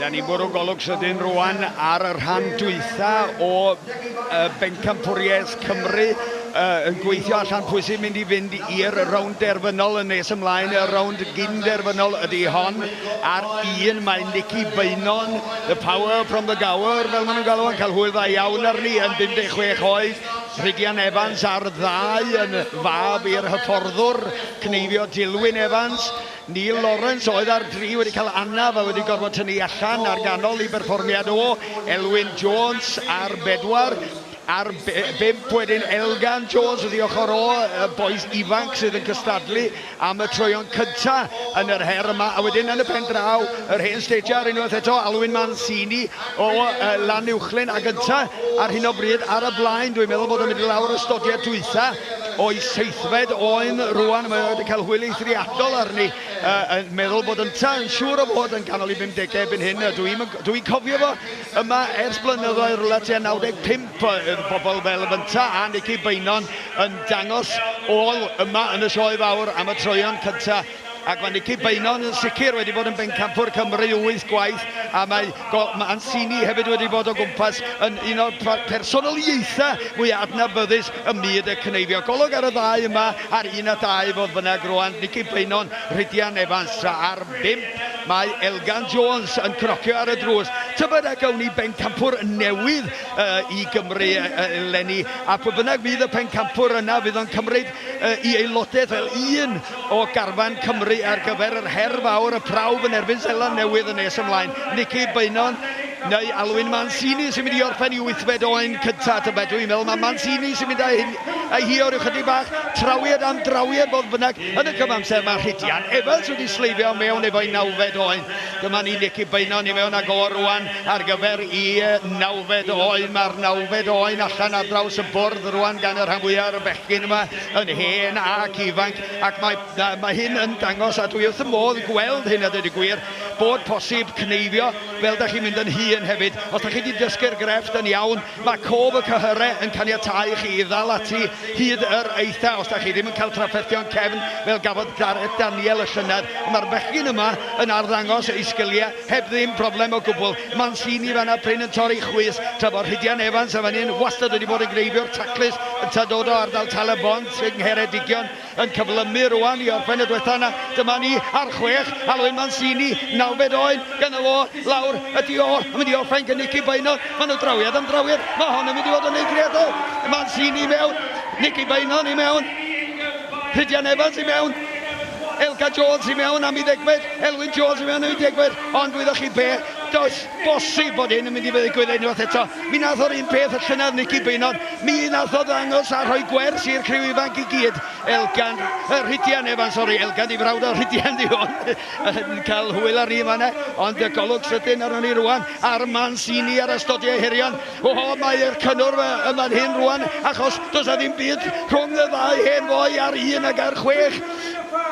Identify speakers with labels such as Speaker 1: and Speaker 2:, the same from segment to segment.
Speaker 1: Da ni'n bwrw golwg sydyn rwan ar y rhan dwytha o Bencampwriaeth Cymru yn gweithio allan pwy sy'n mynd i fynd i'r rownd derfynol yn nes ymlaen. Y rownd gyn-derfynol ydy hon. Ar un mae Nicky Beynon, the power from the Gower, fel maen nhw'n galw, yn cael hwyl dda iawn arni yn 56 oed. Rhydian Evans ar ddau yn fab i'r hyfforddwr cneifio Dilwyn Evans. Neil Lawrence oedd ar dri wedi cael anaf a wedi gorfod tynnu allan ar ganol i berfformiad o. Elwyn Jones ar bedwar. Ar bump wedyn Elgan Jones wrth ei ochr o, y bois ifanc sydd yn cystadlu am y troeon cynta yn yr her yma. A wedyn yn y pen draw, yr hen stager unwaith eto, Alwyn Mancini o Lanuwchllyn, ac ynta ar hyn o bryd ar y blaen, dwi'n meddwl bod o'n mynd i lawr y stodiad dwytha o'i seithfed oen rwan. Mae o wedi cael hwyl eithriadol arni, yn meddwl bod ynta yn siŵr o fod yn ganol i 50au erbyn hyn. Dwi'n dwi cofio fo yma ers blynyddoedd, rhywle tua 95, pobl fel fynta a Nicky Beynon yn dangos ôl yma yn y sioe fawr am y troeon cynta. Ac mae Nicky Beynon yn sicr wedi bod yn bencampwr Cymru 8 gwaith, a mae Mancini hefyd wedi bod o gwmpas yn un o'r personoliaethau mwyaf adnabyddus ym myd y cneifio. Golwg ar y ddau yma ar 1 a 2 fodd bynnag rwan, Nicky Beynon, Rhydian Evans, tra ar 5 mae Elgan Jones yn cnocio ar y drws. Tybed a gawn ni bencampwr newydd i Gymru eleni, a pwy bynnag fydd y pencampwr yna fydd o'n cymryd i aelodaeth fel un o garfan Cymru ar gyfer yr her fawr, y prawf yn erbyn Seland Newydd yn nes ymlaen. Nicky Beynon neu Alwyn Mancini sy'n mynd i orffen i wythfed oen cynta, tybed? Dwi'n meddwl mae Mancini sy'n mynd â hyn, â hi o ryw chydig bach, trawiad am drawiad fodd bynnag. Yn y cyfamser mae Rhydian Evans wedi sleifio mewn efo'i nawfed oen. Dyma ni Nicky Beynon i mewn ag o rwan ar gyfer i nawfed oen. Mae'r nawfed oen allan ar draws y bwrdd rwan gan y rhan fwyaf o'r bechgyn yma yn hen ac ifanc, ac mae, mae hyn yn dangos, a dwi wrth y modd gweld hyn a dweud y gwir, bod posib cneifio fel da chi'n mynd yn hŷn hefyd. Os da chi wedi dysgu'r grefft yn iawn, mae cof y cyhyrau yn caniatáu i chi i ddal ati hyd yr eitha, os da chi ddim yn cael trafferthion cefn fel gafodd Gareth Daniel y llynedd. Ond mae'r bechgyn yma yn arddangos eu sgiliau heb ddim problem o gwbl. Mancini fan'na prin yn torri chwys, tra bod Rhydian Evans yn fan hyn wastad wedi bod yn gneifio'r taclus, ynta dod o ardal Tal-y-bont yng Ngheredigion. Yn cyflymu rwan i orffen y dwetha yna. Dyma ni ar chwech, Alwyn Mancini, nawfed oen, ganddo fo, lawr ydi o, yn mynd i orffen gan Nicky Beynon. Maen nhw drawiad am drawiad, mae hon yn mynd i fod yn eithriadol. Mancini i mewn, Nicky Beynon i mewn, Rhydian Evans i mewn, Elgan Jones i mewn am ei ddegfed, Elwyn Jones i mewn am ei degfed, ond wyddoch chi be, does bosib bod hyn yn mynd i ddigwydd unwaith eto. Mi nath o'r un peth y llynedd, Nicky Beynon. Mi nath o ddangos a rhoi gwers i'r criw ifanc i gyd. Elgan, Rhydian Evans, sori, Elgan di frawd o Rhydian di hwn, yn cael hwyl ar ni yma, ond y golwg sydyn arnon ni rwan, a'r Mancini ar ystodiau herion. O, mae'r cynnwrf yma'n hyn rwan, achos does na ddim byd rhwng y ddau hen foi ar un ac ar chwech.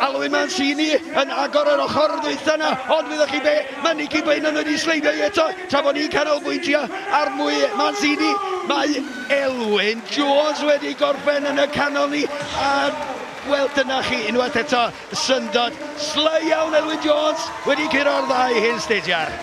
Speaker 1: Alwyn Mancini yn agor yr ochr ddwytha yna, ond wyddoch chi be, mae Nicky Beynon wedi sleifio i eto, tra bod ni'n canolbwyntio ar mwy Mancini, mae Elwyn Jones wedi gorffen yn y canol ni, a wel dyna chi unwaith eto, syndod, sly iawn Elwyn Jones wedi curo'r ddau hen stediar.